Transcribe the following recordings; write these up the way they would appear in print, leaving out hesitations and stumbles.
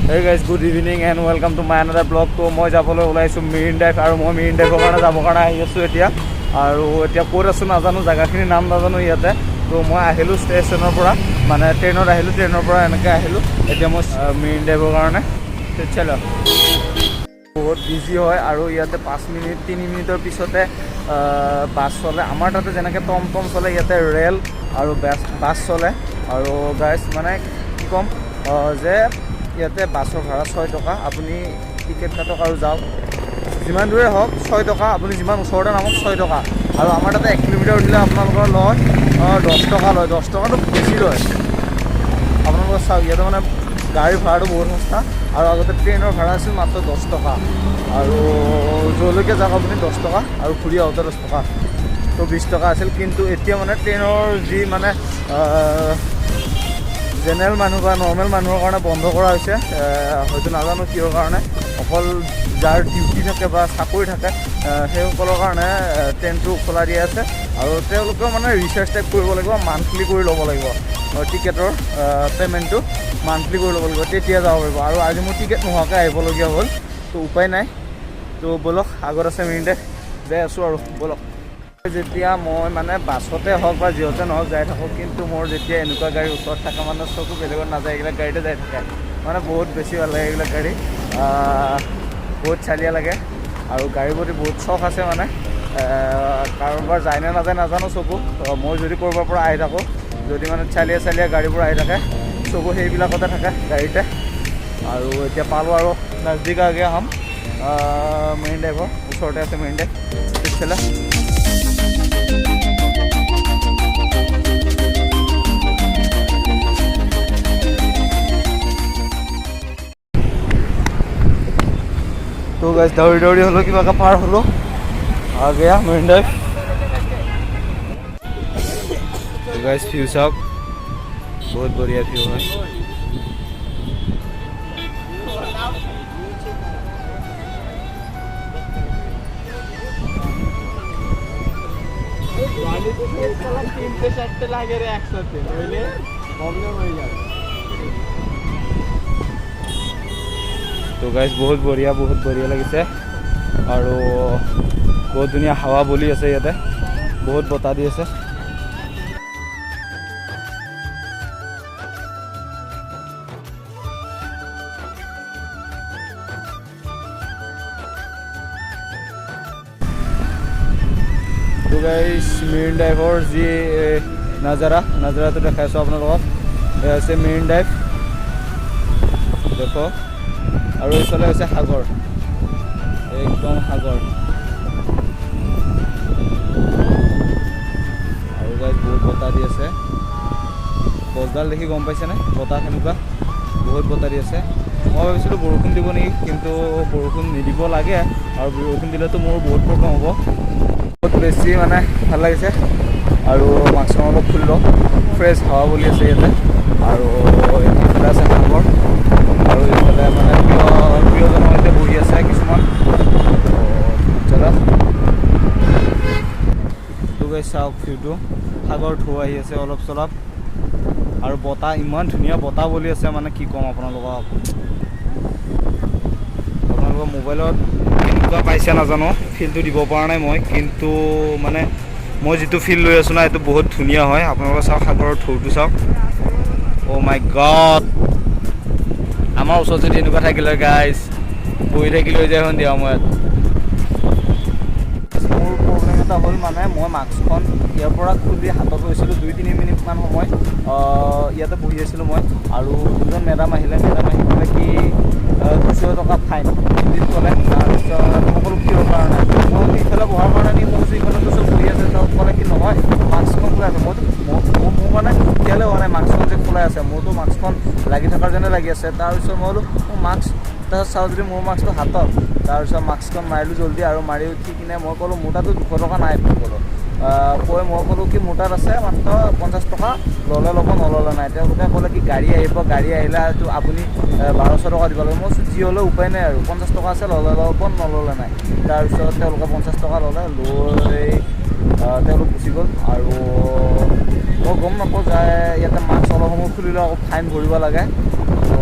Hey guys, good evening and welcome to my another vlog. তো মই যাবলৈ ওলাইছোঁ মেৰিন ড্ৰাইভ আৰু মই মেৰিন ড্ৰাইভৰ কাৰণে যাবৰ কাৰণে আহি আছোঁ এতিয়া। আৰু এতিয়া ক'ত আছোঁ নাজানো, জেগাখিনিৰ নাম নাজানো ইয়াতে। তো মই আহিলোঁ ষ্টেচনৰ পৰা, মানে ট্ৰেইনত আহিলোঁ, ট্ৰেইনৰ পৰা এনেকৈ আহিলোঁ। এতিয়া মই মেৰিন ড্ৰাইভৰ কাৰণে চলো। বহুত বিজি হয় আৰু ইয়াতে 5 মিনিট 3 মিনিটৰ পিছতে বাছ চলে। আমাৰ তাতে যেনেকৈ টমটম চলে, ইয়াতে ৰেল আৰু বাছ চলে। আৰু গাইজ, মানে কি ক'ম যে ইয়াতে বাছৰ ভাড়া 6 টকা। আপুনি টিকেট কাটক আৰু যাওক, যিমান দূৰে হওক 6 টকা। আপুনি যিমান ওচৰতে নামক 6 টকা। আৰু আমাৰ তাতে 1 কিলোমিটাৰ উঠিলে আপোনালোকৰ লয় 10 টকা লয়, 10 টকাটো বেছি লয়। আপোনালোকে চাওক, ইয়াতে মানে গাড়ীৰ ভাড়াটো বহুত সস্তা। আৰু আগতে ট্ৰেইনৰ ভাড়া আছিল মাত্ৰ 10 টকা আৰু য'লৈকে যাওক আপুনি 10 টকা আৰু ঘূৰি আহোঁতে 10 টকা, তো 20 টকা আছিল। কিন্তু এতিয়া মানে ট্ৰেইনৰ যি মানে জেনেৰেল মানুহ বা নৰ্মেল মানুহৰ কাৰণে বন্ধ কৰা হৈছে। হয়তো নাজানো কিহৰ কাৰণে। অকল যাৰ ডিউটি থাকে বা চাকৰি থাকে, সেইসকলৰ কাৰণে ট্ৰেইনটো খোলা দিয়া আছে। আৰু তেওঁলোকেও মানে ৰিচাৰ্জ টাইপ কৰিব লাগিব, মান্থলি কৰি ল'ব লাগিব। টিকেটৰ পে'মেণ্টটো মান্থলি কৰি ল'ব লাগিব, তেতিয়া যাব পাৰিব। আৰু আজি মোৰ টিকেট নোহোৱাকৈ আহিবলগীয়া হ'ল, তো উপায় নাই। তো ব'লক, আগত আছে মেৰিন ড্ৰাইভ, যাই আছোঁ আৰু ব'লক। যেতিয়া মই মানে বাছতে হওক বা যিহতে নহওক যাই থাকোঁ, কিন্তু মোৰ যেতিয়া এনেকুৱা গাড়ী ওচৰত থাকে, মানে চকু বেলেগত নাযায়, এইবিলাক গাড়ীতে যাই থাকে। মানে বহুত বেছি ভাল লাগে এইবিলাক গাড়ী, বহুত চালিয়া লাগে আৰু গাড়ীৰ প্ৰতি বহুত চখ আছে। মানে কাৰোবাৰ যায় নে নাযায় নাজানো চকু। মই যদি ক'ৰবাৰ পৰা আহি থাকোঁ, যদি মানে চালিয়া চালিয়া গাড়ীবোৰ আহি থাকে, চকু সেইবিলাকতে থাকে গাড়ীতে। আৰু এতিয়া পালোঁ আৰু नज़दीक आ गया हम মেৰিন ড্ৰাইভৰ ওচৰতে আছে মেৰিন ড্ৰাইভ। পিছফালে তো গাইজ, দৌৰি দৌৰি হ'লেও কিবাকৈ পাৰ হ'লোঁ। आ गया মেৰিন ড্ৰাইভ। তো গাইজ, ভিউ চাওক, বহুত বঢ়িয়া ভিউ হয়। তিনটে চারটে লাগে রে একসাথে, নইলে প্রবলেম হয়ে যাবে। তো গাইজ, বহুত বঢ়িয়া, বহুত বঢ়িয়া লাগিছে আৰু বহুত ধুনীয়া হাৱা বলি আছে ইয়াতে, বহুত বতাহ দি আছে। তো গাইজ, মেৰিন ড্ৰাইভৰ যি নাজাৰা, নাজাৰাটো দেখাই আছোঁ আপোনালোকক। এয়া হৈছে মেৰিন ড্ৰাইভ, দেখক। আৰু এইফালে হৈছে সাগৰ, একদম সাগৰ। আৰু গাইজ, বহুত বতাহ দি আছে। গছডাল দেখি গম পাইছেনে বতাহ কেনেকুৱা? বহুত বতাহ দি আছে। মই ভাবিছিলোঁ বৰষুণ দিব নেকি, কিন্তু বৰষুণ নিদিব লাগে আৰু বৰষুণ দিলেতো মোৰ বহুত প্ৰব্লেম হ'ব। বহুত বেছি মানে ভাল লাগিছে। আৰু মাস্কখন অলপ খুলি লওঁ। ফ্ৰেছ হাৱা বলি আছে ইয়াতে। আৰু এইফালে আছে সাগৰ আৰু এইফালে মানে প্ৰিয়জনৰ সৈতে বহি আছে কিছুমান। তো তো গাইজ, চাওক ভিউটো, সাগৰ ঢৌ আহি আছে অলপ চলপ আৰু বতাহ, ইমান ধুনীয়া বতাহ বলি আছে, মানে কি ক'ম আপোনালোকক। আপোনালোকৰ মোবাইলত কেনেকুৱা পাইছে নাজানো, ফিলটো দিব পৰা নাই মই, কিন্তু মানে মই যিটো ফিল লৈ আছোঁ না, এইটো বহুত ধুনীয়া হয়। আপোনালোকে চাওক, সাগৰৰ ঢৌটো চাওক। অ' মাই গড, আমাৰ ওচৰত যদি এনেকুৱা থাকিলে গাইজ, বহি থাকিলে হৈ যায় সন্ধিয়া সময়ত। মোৰ প্ৰব্লেম এটা হ'ল, মানে মই মাস্কখন ইয়াৰ পৰা খুলি হাতত লৈছিলোঁ 2-3 মিনিটমান সময় ইয়াতে বহি আছিলোঁ মই। আৰু দুজন মেডাম আহিলে। মেডাম আহি ক'লে কি 200 টকা ফাইন হিন্দীত ক'লে। তাৰপিছত মই ক'লোঁ কিহৰ কাৰণে? মই বোলো ইফালে বহাৰ কাৰণে নেকি? মই কৈছোঁ ইফালেতো চব বহি আছে। তেওঁ ক'লে কি নহয়, মাস্কখন খোলা আছে। মইতো মোৰ মানে খেয়ালে হোৱা নাই মাস্কখন যে খোলাই আছে। মোৰতো মাস্কখন লাগি থকাৰ যেনে লাগি আছে। তাৰপিছত মই বোলো মোৰ মাস্ক, তাৰপিছত চাওঁ যদি মোৰ মাস্কটো হাতত। তাৰপিছত মাস্কখন মাৰিলোঁ জল্দি আৰু মাৰি উঠি কিনে মই ক'লোঁ মোৰ তাতো 200 টকা নাই বুলি ক'লোঁ। কৈ মই ক'লোঁ কি মোৰ তাত আছে মাত্ৰ 50 টকা, ল'লে ল'ব, নল'লে নাই। তেওঁলোকে ক'লে কি গাড়ী আহিব, গাড়ী আহিলে আপুনি 1200 টকা দিব লাগিব। মই কৈছোঁ যি হ'লেও উপায় নাই আৰু, 50 টকা আছে, ল'লে ল'ব, নল'লে নাই। তাৰপিছত তেওঁলোকে 50 টকা ল'লে, লৈ তেওঁলোক গুচি গ'ল। আৰু মই গম নাপাওঁ যে ইয়াতে মাস্ক অলপ সময় খুলিলেও আকৌ ফাইন ভৰিব লাগে। তো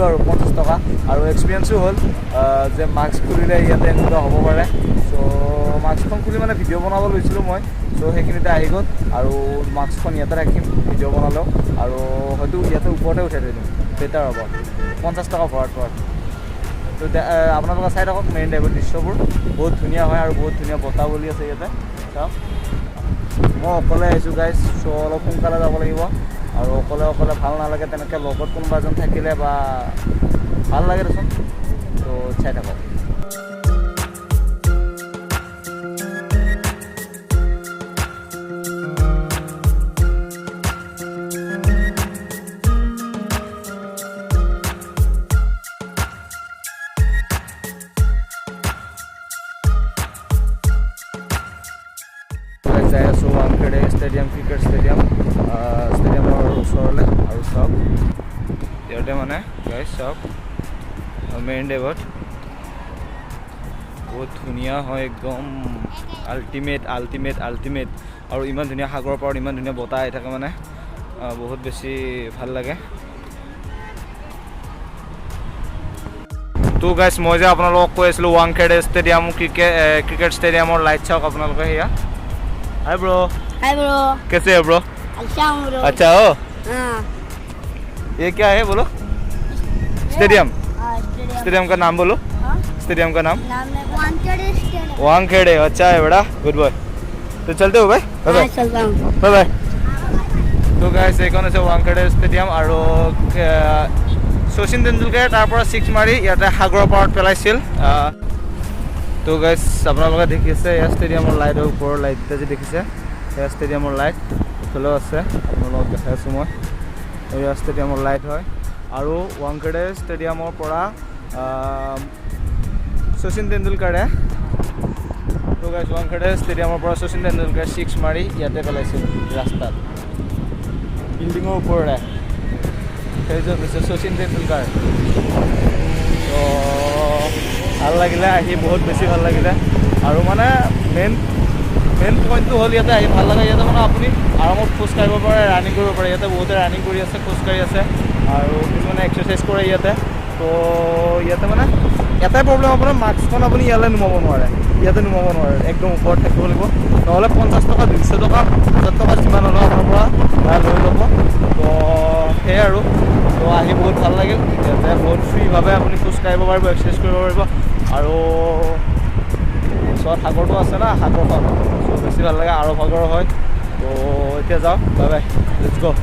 দিলোঁ আৰু 50 টকা। আৰু এক্সপিৰিয়েঞ্চো হ'ল যে মাস্ক খুলিলে ইয়াতে এনেকুৱা হ'ব পাৰে। চ' মাস্কখন খুলি মানে ভিডিঅ' বনাব লৈছিলোঁ মই। চ' সেইখিনিতে আহি গ'ল আৰু মাস্কখন ইয়াতে ৰাখিম ভিডিঅ' বনালেও আৰু হয়তো ইয়াতে ওপৰতে উঠাই থৈ দিম, বেটাৰ হ'ব 50 টকা ভৰাত ভৰাত। তো আপোনালোকে চাই থাকক মেৰিন ড্ৰাইভৰ দৃশ্যবোৰ, বহুত ধুনীয়া হয় আৰু বহুত ধুনীয়া বতাহ বলি আছে ইয়াতে। চাওক, মই অকলে আহিছোঁ গাইজ। চ' অলপ সোনকালে যাব লাগিব আৰু অকলে অকলে ভাল নালাগে তেনেকৈ। লগত কোনোবা এজন থাকিলে বা ভাল লাগে দেচোন। ত' চাই থাকক। যাই আছোঁ ৱাংখেড়ে ষ্টেডিয়াম, ক্ৰিকেট ষ্টেডিয়াম, ষ্টেডিয়ামৰ ওচৰলৈ। আৰু চাওক ইয়াতে মানে গাইজ, চাওক, মেৰিন ড্ৰাইভত বহুত ধুনীয়া হয়, একদম আল্টিমেট, আল্টিমেট, আল্টিমেট। আৰু ইমান ধুনীয়া সাগৰৰ পাৰত ইমান ধুনীয়া বতাহ আহি থাকে, মানে বহুত বেছি ভাল লাগে। তো গাইজ, মই যে আপোনালোকক কৈ আছিলোঁ ৱাংখেড়ে ষ্টেডিয়াম, ক্ৰিকেট ষ্টেডিয়ামৰ লাইট চাওক আপোনালোকে সেয়া। Hi bro. Hi bro. कैसे है ब्रो? अच्छा हूँ ब्रो। अच्छा हो? हाँ। ये क्या है बोलो? स्टेडियम? हाँ, स्टेडियम। स्टेडियम का नाम बोलो। हाँ? स्टेडियम का नाम? नाम है वानखेड़े स्टेडियम। वानखेड़े। अच्छा है बेटा, गुड बॉय। तो चलते हो भाई? बाय। हाँ। बाय। चलता हूँ। Bye bye. তো গাইজ, এইখন হৈছে ৱাংখেড়ে ষ্টেডিয়াম আৰু শচীন তেণ্ডুলকাৰে তাৰ পৰা ছিক্স মাৰি ইয়াতে সাগৰৰ পাৰত পেলাইছিল। তো গাইজ, আপোনালোকে দেখিছে এয়া ষ্টেডিয়ামৰ লাইট হয়। ওপৰৰ লাইট যে দেখিছে, সেয়া ষ্টেডিয়ামৰ লাইট। ইফালেও আছে, আপোনালোকক দেখাই আছোঁ মই। এয়া ষ্টেডিয়ামৰ লাইট হয় আৰু ৱাংখেড়ে ষ্টেডিয়ামৰ পৰা শচীন তেণ্ডুলকাৰে, তো গাইজ, ৱাংখেড়ে ষ্টেডিয়ামৰ পৰা শচীন তেণ্ডুলকাৰে ছিক্স মাৰি ইয়াতে পেলাইছিল ৰাস্তাত, বিল্ডিঙৰ ওপৰৰে। সেইজন হৈছে শচীন তেণ্ডুলকাৰ। তো ভাল লাগিলে আহি, বহুত বেছি ভাল লাগিলে। আৰু মানে মেইন মেইন পইণ্টটো হ'ল ইয়াতে আহি ভাল লাগে, ইয়াতে মানে আপুনি আৰামত খোজ কাঢ়িব পাৰে, ৰানিং কৰিব পাৰে। ইয়াতে বহুতে ৰানিং কৰি আছে, খোজকাঢ়ি আছে আৰু কিছুমানে এক্সাৰচাইজ কৰে ইয়াতে। তো ইয়াতে মানে এটাই প্ৰব্লেম, আপোনাৰ মাস্কখন আপুনি ইয়ালৈ নুমাব নোৱাৰে, ইয়াতে নুমাব নোৱাৰে, একদম ওপৰত থাকিব লাগিব। নহ'লে 50 টকা, 200 টকা, 1000 টকা যিমান হ'লেও আপোনাৰ পৰা লৈ ল'ব। তো সেয়াই আৰু। তো আহি বহুত ভাল লাগিল। ইয়াতে বহুত ফ্ৰীভাৱে আপুনি খোজ কাঢ়িব পাৰিব, এক্সাৰচাইজ কৰিব পাৰিব আৰু ওচৰত সাগৰটো আছে না, সাগৰখন। চ' বেছি ভাল লাগে, আৰৱ সাগৰ হয়। তো এতিয়া যাওঁ, বাই বাই, let's গ'।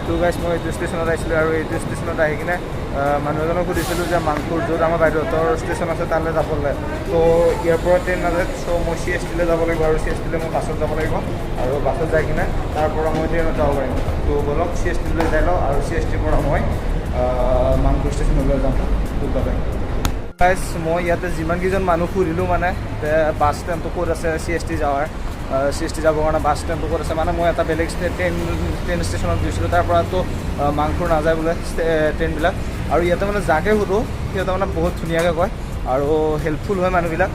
তো গাইছ, মই এইটো ষ্টেচনত আহিছিলোঁ আৰু এইটো ষ্টেচনত আহি কিনে মানুহ এজনক সুধিছিলোঁ যে মাংপুৰ, য'ত আমাৰ বাইদেউহঁতৰ ষ্টেচন আছে, তালৈ যাবলৈ। তো ইয়াৰ পৰা ট্ৰেইন নাযায়। চ' মই চি এছ টিলৈ যাব লাগিব আৰু চি এছ টিলৈ মই বাছত যাব লাগিব আৰু বাছত যাই কিনে তাৰ পৰা মই ট্ৰেইনত যাব পাৰিম। তো ব'লক, চি এছ টিলৈ যাই লওঁ আৰু চি এছ টিৰ পৰা মই মাংপুৰ ষ্টেচনলৈ যাম। তো বাই গাইছ। মই ইয়াতে যিমানকেইজন মানুহ সুধিলোঁ মানে যে বাছ ষ্টেণ্ডটো ক'ত আছে, চি এছ টি যোৱাৰ, চি এছ টি যাবৰ কাৰণে বাছ ষ্টেণ্ডটো ক'ত আছে, মানে মই এটা বেলেগ ট্ৰেইন ট্ৰেইন ষ্টেচনত গৈছিলোঁ, তাৰ পৰাতো মাংপুৰ নাযায় বোলে ট্ৰেইনবিলাক। আৰু ইয়াতে মানে যাকে সোধোঁ, সিহঁতে মানে বহুত ধুনীয়াকৈ কয় আৰু হেল্পফুল হয় মানুহবিলাক।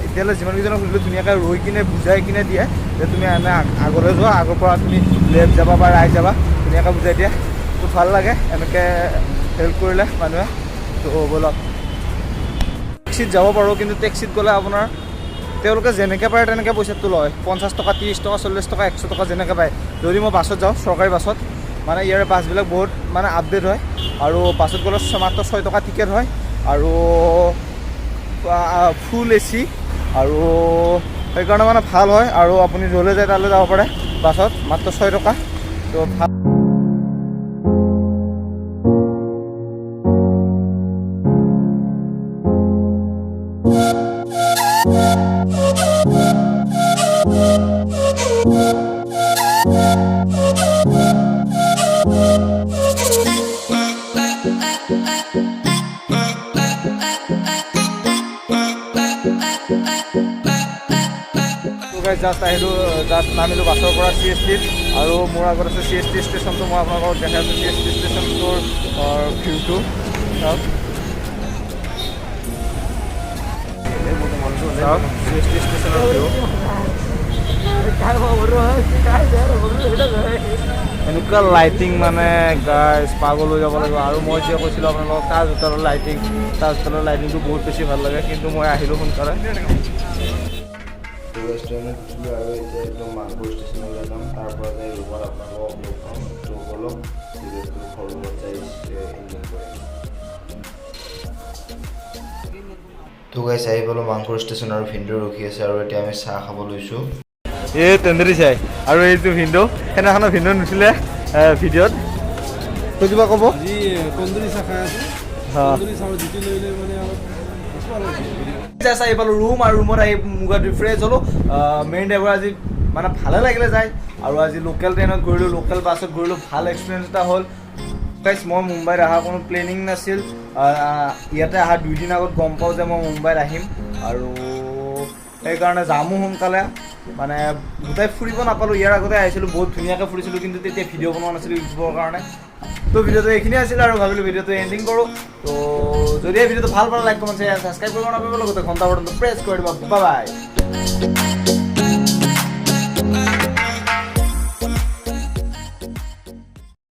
এতিয়ালৈ যিমানকেইজনক সুধিলোঁ, ধুনীয়াকৈ ৰৈ কিনে বুজাই কিনে দিয়ে যে তুমি এনে আগলৈ যোৱা, আগৰ পৰা তুমি লেফ্ট যাবা বা ৰাইট যাবা, ধুনীয়াকৈ বুজাই দিয়ে। তো ভাল লাগে এনেকৈ হেল্প কৰিলে মানুহে। তো ব'লক। টেক্সিত যাব পাৰোঁ, কিন্তু টেক্সিত গ'লে আপোনাৰ তেওঁলোকে যেনেকৈ পাৰে তেনেকৈ পইচাটো লয়, 50 টকা, 30 টকা, 40 টকা, 100 টকা, যেনেকৈ পায়। যদি মই বাছত যাওঁ, চৰকাৰী বাছত, মানে ইয়াৰে বাছবিলাক বহুত মানে আপডেট হয় আৰু বাছত গ'লে মাত্ৰ 6 টকা টিকেট হয় আৰু ফুল এ চি আৰু সেইকাৰণে মানে ভাল হয় আৰু আপুনি য'লৈ যায় তালৈ যাব পাৰে বাছত, মাত্ৰ 6 টকা। তো ভাল। তো গাইজ, জাষ্ট আহিলোঁ, জাষ্ট নামিলোঁ বাছৰ পৰা চিএছটিত আৰু মোৰ আগত আছে চিএছটি ষ্টেচনটো। মই আপোনালোকক দেখাই আছোঁ চিএছটি ষ্টেচনটোৰ ভিউটো। চাওক, চাওক চিএছটি ষ্টেচনৰ ভিউ। এনেকুৱা লাইটিং মানে গাইজ, পাগল হৈ যাব লাগিব। আৰু মই যে কৈছিলোঁ আপোনালোকক তাজ হোটেলৰ লাইটিং, তাজ হোটেলৰ লাইটিংটো বহুত বেছি ভাল লাগে, কিন্তু মই আহিলোঁ সোনকালে। তো ট্ৰেইনত উঠিলোঁ আৰু এতিয়া একদম মানপুৰ ষ্টেচনলৈ যাম। তাৰ পৰা যাই ৰুমত আপোনালোকক লগ পাম। তো ব'লক, ভিডিঅ'টো ৰুমত যাই এণ্ডিং কৰিম। তো গাইছ, আহি পালোঁ মাংসৰ ষ্টেচন আৰু ভিনদেউ ৰখি আছে আৰু এতিয়া আমি চাহ খাব লৈছোঁ। এই তেন্দুৰি চাই আৰু এইটো ভিনদেউ, সেইদিনাখনৰ ভিনদেউ নুঠিলে ভিডিঅ'ত। তো কিবা ক'ব? আজি তন্দুৰী চাহ খাই আছোঁ। তন্দুৰী চাহৰ জুতি লৈ লৈ মানে অলপ আছোঁ আৰু। জাষ্ট আহি পালোঁ ৰুম আৰু ৰুমত আহি মুখ ধুই ফ্ৰেছ হ'লোঁ। মেইন ড্ৰাইভাৰ আজি মানে ভালে লাগিলে যায় আৰু আজি লোকেল ট্ৰেইনত ঘূৰিলোঁ, লোকেল বাছত ঘূৰিলোঁ, ভাল এক্সপিৰিয়েঞ্চ এটা হ'ল। গাইছ, মই মুম্বাইত অহা কোনো প্লেনিং নাছিল। ইয়াতে অহা 2 দিন আগত গম পাওঁ যে মই মুম্বাইত আহিম আৰু সেইকাৰণে যামো সোনকালে। মানে গোটেই ফুৰিব নাপালোঁ। ইয়াৰ আগতে আহিছিলোঁ, বহুত ধুনীয়াকৈ ফুৰিছিলোঁ, কিন্তু তেতিয়া ভিডিঅ' বনোৱা নাছিলোঁ ইউটিউবৰ কাৰণে। তো ভিডিঅ'টো এইখিনিয়ে আছিলে আৰু ভাবিলোঁ ভিডিঅ'টো এণ্ডিং কৰোঁ। তো যদি এই ভিডিঅ'টো ভাল পালে, লাইক, কমেণ্ট, শ্বেয়াৰ, ছাবস্ক্ৰাইব কৰিব নাপাব, লগতে ঘণ্টা বাটনটো প্ৰেছ কৰি দিব। Bye bye.